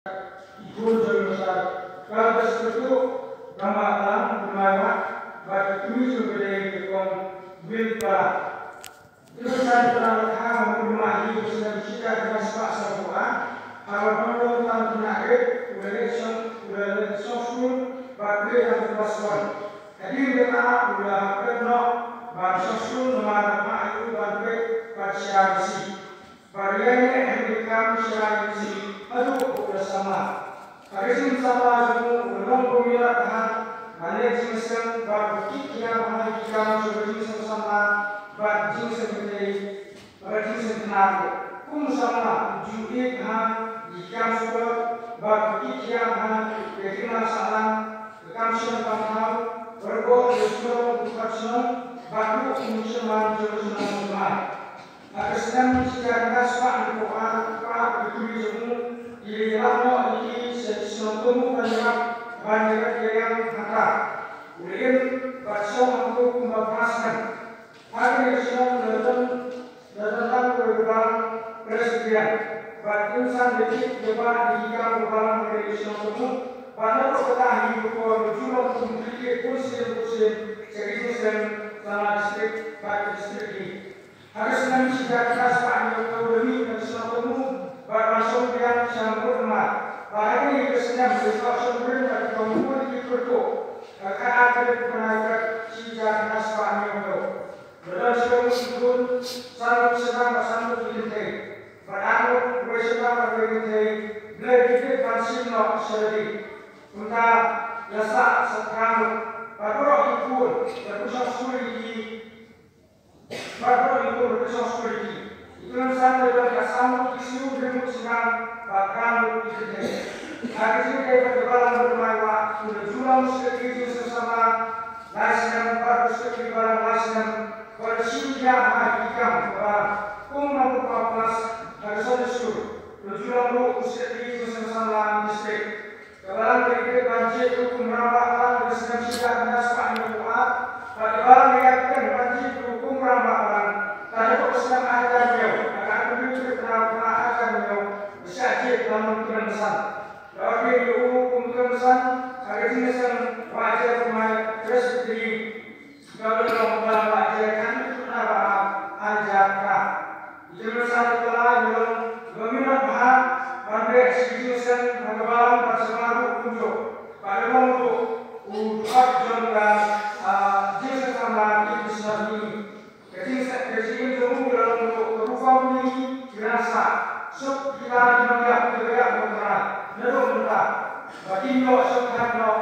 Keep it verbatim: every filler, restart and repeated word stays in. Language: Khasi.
Ki khun jong u Pastor Kalbas Kyrtuh, Rangbah Balang Mawlai Wah, bad ki kmie jong u Blei ki kong Wilbara. Ki nongsan tnat la kha ha Mawlai Wah hi u snem shi hajar khyndai spah sanphew ar, ha Mawlai Wah tam tnat rit, u la leit shong, u la leit shong skul bad u leit ha klas one. Hadien kata u la hap pep noh ban shong skul namar ba la phah ïa u ban peit bad shai masi. Bad u ïaineh ha ki kam shai masi haduh ba u la samla. Ha ka jingsamla jong u, u la long kum u ïaid bha, ban leh jingseng bad u kit khia bha ïa ki kam jong ka jingseng samla bad jingseng kynthei bad jingseng tnat ruh. Kum u samla u ju ïeit bha ïa ki kam sport bad u kit khia bha ïa ki kam sahlang, ka kam shong kam thaw, bad ruh u la long u dkhot shnong bad ruh u sherman jong ka shnong Mawlai. Ha ka snem shi hajar khyndai spah hynñiewphew ar, u Pastor Kyrtuh jong u, u la ïalap noh ïa ki sha ki shnong Temu ban ïarap ban ïarap ïa ïa hangta. U la im bad shong hangto kumba phra snem. Ha kane ka shnong la don, la don tang uwei u balang Presbyterian. Bad u la san ïa ki, ïa ba ïa ki kam u balang ha kane ka shnong Temu. Bad naduh kata hi ka por la ju long kum u delegate bunsien bunsien sha ka jingseng samla district bad ka district hi. Ha ka snem shi hajar khyndai spah hynñiewphew u la mih na ka shnong Temu bad ban shong biang sha Mawlai Wah. Bad ha kane ka snem u la ïoh shong rim bad ki kong Wilkie Kyrtuh ha ka khatar tarik u bnai Khat shi hajar khyndai spah hynñiewphew. La don shiphew ngut ki khun, san ngut ki shynrang bad san ngut ki kynthei. Bad ar ngut, uwei shynrang bad uwei kynthei, Blei u la tip ban shim noh sha lade. Kumta la sah sa phra ngut. Bad baroh ki khun la pynshong skul ïa ki Bad baroh ki khun la pynshong skul ïa ki. Ïa ki nongsan la don khatsan ngut ki siew, hynriew ngut shynrang bad phra ngut ki kynthei. Ha ka jingïadei bad ka balang Mawlai Wah, u la ju long u secretary jingseng samla lai snem bad u secretary balang lai snem, bad u la shim khia bha ïa ki kam ka balang. Kum u nongpynpaw klas ha ka Sunday school, u la ju long ruh u secretary jingseng samla district. Ka balang ka la dep ban jied ruh kum u rangbah balang ha ka snem shi hajar khyndai spah hynñiewphew ar, bad ka balang ka la ïai kyrteng ban jied ruh kum u rangbah balang. Tad haduh ka snem ar hajar hynñiew, ha ka arphew hynriew tarik u Phra ar hajar hynñiew, ka shah jied ban long u kynsan. La ordain ïa u kum u kynsan ha ka jingïaseng Wah Jer Pynmai Presbytery. Kaba la long ba la wah jia khatwei tarik u Phra ar hajar phra. Ïa ka jingïaseng ka la long ba mynta bha ban beh sha ka jingïaseng ha ka balang bad sha nga ruh kumjuh. Bad la long ruh u dkhot jong ka, ah, jingïaseng samla Kit Missionary. Ka jingïaseng, ka jingim jong u la long ruh ka rukom ïa ngi ki nongsan. Suk kita ki nongïap kiba ïap ban trai naduh mynta. Ba kin ïoh shongthait noh